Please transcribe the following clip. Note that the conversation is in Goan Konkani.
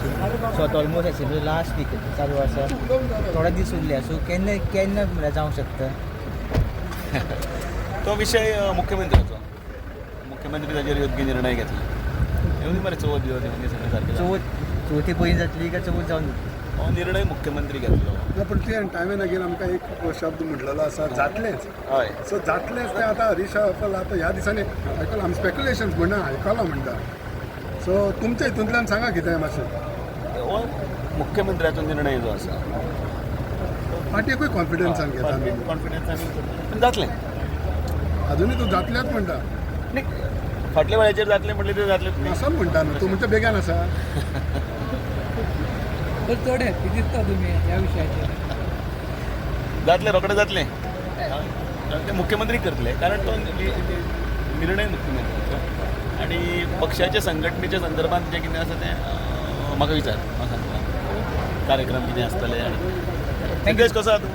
जातली. सो आतां ऑलमोस्ट एसेंब्ली लास्ट वीक चालू आसा, थोडे दीस उरले, सो केन्ना केन्ना म्हळ्यार जावंक शकता? तो विशय मुख्यमंत्र्याचो. मुख्यमंत्री ताजेर योग्य निर्णय घेतले. येवंदी मरे चवथ बिवथ, येवंदी, सगळें सारकें जातलें. चवथ, चवथी पयलीं जातली काय चवथ जावन जातली? हो निर्णय मुख्यमंत्री घेतलो. ना, पूण ते टायमेन अगेन आमकां एक शब्द म्हटलेलो आसा, जातलेंच. हय. सो जातलेंच तें आतां रिशफल आतां ह्या दिसांनी आयकलां आमी, स्पेक्युलेशन्स म्हणना, आयकलां म्हणटा. सो तुमच्या हितूंतल्यान सांगा कितें मातशें. हो मुख्यमंत्र्याचो निर्णय जो आसा. पार्टीकूय कॉन्फिडन्सान घेता आमी. कॉन्फिडन्सान पूण जातलें. अजुनूय तूं जातलेंच म्हणटा. न्ही, फाटल्या वेळाचेर जातलें म्हणलें तें जातलें न्ही. असो म्हणटा न्हू तूं, म्हणटा बेगान आसा. तर चड हॅप्पी दिसता तुमी ह्या विशयाचेर. जातलें, रोखडें जातलें. कारण ते मुख्यमंत्री करतले, कारण तो निर्णय मुख्यमंत्र्याचो आनी पक्षाच्या संघटनेच्या संदर्भात जें कितें आसा तें म्हाका विचार, हांव सांगता कार्यक्रम कितें आसतले. आनी सिद्धेश, कसो आहा तूं?